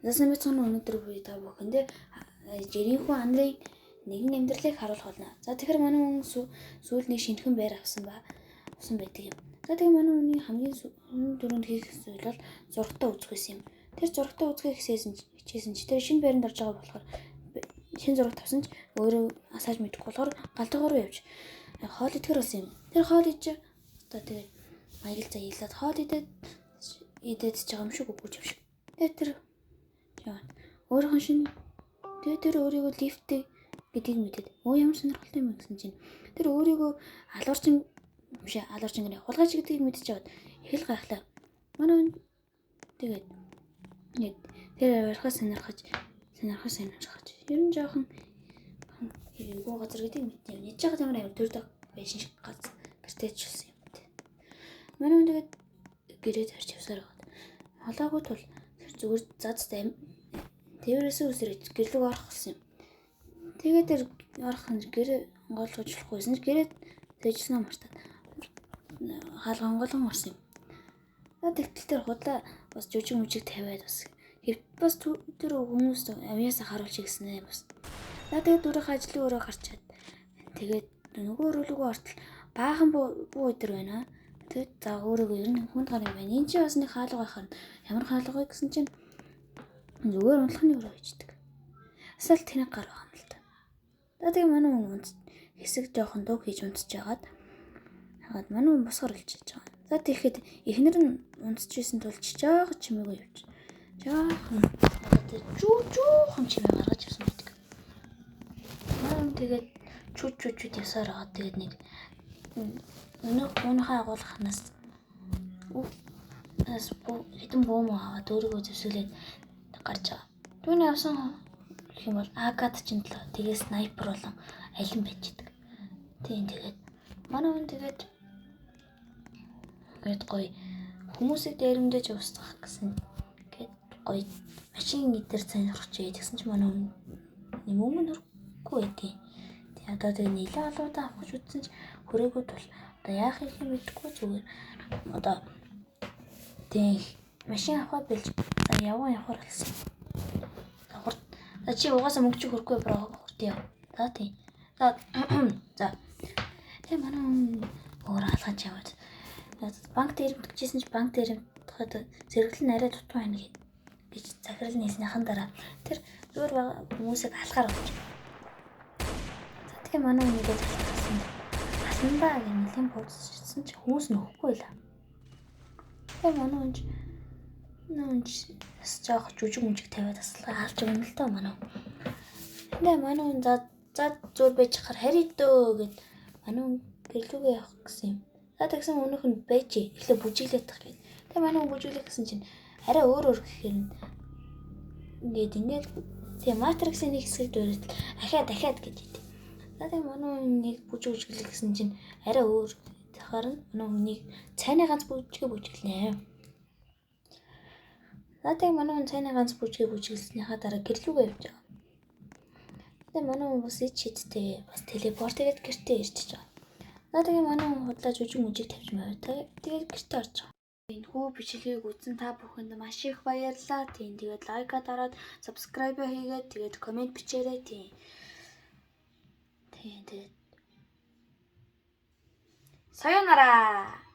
За сайн байцгаана уу, өнөөдөр би та бүхэндээ жирийн хүн Андрын нэгэн амьдралыг харуулах болно. За тэгэхээр манай хүн сүүл нэг шинэхэн байр авсан ба авсан байдаг юм. За тэгээ манай хүний хамгийн дөрөнд хийх зүйл бол зурагтаа үзэх байсан юм. Тэр зурагтаа үзэхээ хичээсэн чи тэр шинэ байранд орж байгаа болохоор шинэ зурагт авсан ч өөрөө асааж мэдэхгүй болохоор галтгоор руу явж хоол идэхэр болсон юм. Тэр хоол идэж одоо тэгээ маяг заялаад хоол идээд идээд ч байгаа юм шиг үгүй юм шиг. Тэгээ тэр өөрийнх нь шинэ тэгээ тэр өөрийгөө лифттэй гэдгийг мэдээд өө ямар сонирхолтой юм гэсэн чинь тэр өөрийгөө алуурчин биш алуурчин гэнэ хулгайч гэдгийг мэдчихээд их л гайхлаа. Манай хүн тэгээд ингээд тэр авирахаа сонирхож сонирхож ер нь жоохон эвгүй газар гэдгийг мэднэ. Яаж байгаа ямар авир төрдөг байшин шиг газар гэртээ ч болсон юм тэ. Манай хүн тэгээд гэрээ тарч явсаар байгаад холоогүй тул тэр зүгээр зад тээврээсээ үсрэж гэрлэг орох болсон юм. Тэгээд тэр орох нь гэрээ онгойлгож болохгүйсэн ч гэрээ тэжсэн мартаад хаалга онгойлгон орсон юм. За тэгтэл тэр худлаа бас жүжиг мүжиг тавиад бас хэвт бас тэр хүмүүс авьяасаа харуулж ирсэн ээ бас. За тэгээд дөрөх ажлын өрөө гарчаад тэгээд нөгөө өрөөлөгөө ортол баахан буу өдр байна. Тэгээд за өөрөөгөө ер нь хүнд гар юм байна. Энд чи бас нэг хаалга байхаар ямар хаалга вэ гэсэн чинь зүгээр унтлахны өрөө хийждэг. Асаал тэнэг гар байгаа юм л та. За тэгээ манай хүн хэсэг жоохон дууг хийж унтж байгаад хагаад манай хүн босгор илж байгаа. За тэгэхэд эхнэр нь унтчихсэн тул жоохон чимээгүй явж. Жоохон одоо жүү жүүхэн чимээ гаргаж явсан байдаг. Манай хүн тэгээд чүү чүү чүү явсаар байгаа. Тэгээд нэг өнөөх буунхаа агуулханаас хэдэн буу муу аваад өөрийгөө зэвсэглээд гарч байгаа. Түүний авсан гэх юм бол AK-47 тэгээ снайпер болон алин байж идэг. Тийм тэгээд манай хүн тэгээд гээд гоё хүмүүсийг дээрэмдэж устгах гэсэн гээд гоё машин идэр сонирхож тэгсэн чинь манай хүн мөнгө нөрөхгүй байдیں۔ Тэгээ одоо тэгээ нэлээд олоодаа авах гэж үзсэн ч хүрээгүй тул одоо яах юм мэдэхгүй зүгээр одоо тийм машин авахаа бэлж за яваа явахар болсон. За чи угаасаа мөнгө чи хөрөхгүй бро хурд яв. За тийм. За за. Тэгээ манай хүн өөр алгаж яваад банк дээр мэдгэжсэн чи банк дээр мэдгэхэд зэрэглэл нь арай дутуу байна гэж захирал нийлснийхэн дараа тэр зүгээр байгаа хүмүүсийг алхаар болж. За тэгээ манай хүн нэгээ алхасан. Алнадаа гэх нэлийн бууцсан чи хүмүүс нөхгүй байлаа. Тэгээ манай хүн нүүнч бас жоох жүжиг мүжиг тавиад таслаа алж өгнө л доо манай. Тэгээ манай хүн за за зур байж хахаар харий дөө гэд манай хүн гэрлүүгээ явах гэсэн юм. За тэгсэн өнөөх нь байж эхлээ бүжиглээд тах гэд. Тэгээ манай хүн бүжиглэх гэсэн чинь арай өөр өөр гэхээр нь ингээд ингээд тэгээ Матриксын нэг хэсгийг дөрөд ахиад дахиад гэж идэв. За тэгээ манай хүн нэг бүжиг бүжиглэх гэсэн чинь арай өөр тахаар нь манай хүн нэг цайны ганц бүжигээ бүжиглэнэ. За тэгээ манай хүн цайны ганц бүжгээ бүжиглснийхаа дараа гэрлүүгээ явж байгаа. Тэгээ манай хүн бас ич хидтэй бас телепорт хийгээд гэртээ ирчихэж байгаа. За тэгээ манай хүн худлаа жүжиг мүжиг тавьж мавь. Тэгээд гэртээ орж байгаа. Энэхүү бичлэгийг үзсэн та бүхэнд маш их баярлалаа. Тийм тэгээд лайка дараад, subscribe хийгээд тэгээд комент бичээрэй. Тийм. Тийм тэгээд. Sayonara.